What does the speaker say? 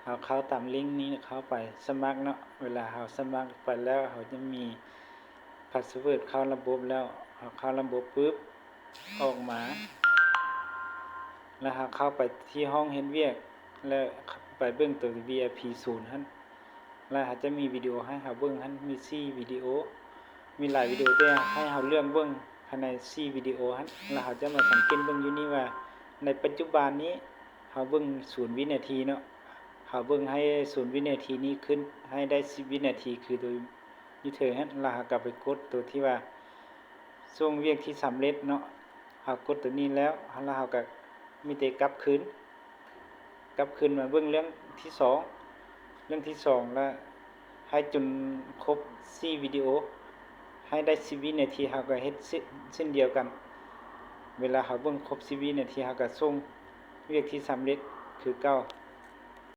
ເຮົາເຂົ້າຕາມລິ້ງນີ້ ເຂົ້າໄປສະໝັກເນາະ. ເວລາເຮົາສະໝັກໄປແລ້ວ ເຮົາຈະມີພາສເວີດເຂົ້າລະບົບແລ້ວ ເຮົາເຂົ້າລະບົບປຶບ ອອກມາ ແລ້ວເຮົາເຂົ້າໄປທີ່ຫ້ອງເຮັດວຽກ ແລ້ວໄປເບິ່ງໂຕ ວີໄອພີ ສູນຫັ້ນ ແລ້ວເຮົາຈະມີວິດີໂອໃຫ້ເຮົາເບິ່ງຫັ້ນ ມີສີ່ວິດີໂອ ມີຫຼາຍວິດີໂອ ແຕ່ໃຫ້ເຮົາເລືອກເບິ່ງພາຍໃນສີ່ວິດີໂອຫັ້ນ ແລ້ວເຮົາຈະມາສັງເກດເບິ່ງຢູ່ນີ້ວ່າ ໃນປັດຈຸບັນນີ້ເຮົາເບິ່ງສູນວິນາທີເນາະ ເຮົາເບິ່ງໃຫ້ສູນວິນາທີນີ້ຂຶ້ນໃຫ້ໄດ້ສິບວິນາທີ ຄືໂຕຢູ່ເທິງຫັ້ນ ແລ້ວເຮົາກໍໄປກົດໂຕທີ່ວ່າ ສົ່ງວຽກທີ່ສຳເລັດເນາະ ເຮົາກົດໂຕນີ້ແລ້ວ ແລ້ວເຮົາກໍມີແຕ່ກັບຄືນ ກັບຄືນມາເບິ່ງເລື່ອງທີສອງ ເລື່ອງທີສອງ ແລ້ວໃຫ້ຈົນຄົບສີ່ວິດີໂອ ໃຫ້ໄດ້ສິບວິນາທີ ເຮົາກໍເຮັດເຊັ່ນ ເຊັ່ນດຽວກັນ ເວລາເຮົາເບິ່ງຄົບສິບວິນາທີ ເຮົາກໍສົ່ງວຽກທີ່ສຳເລັດຄືເກົ່າ.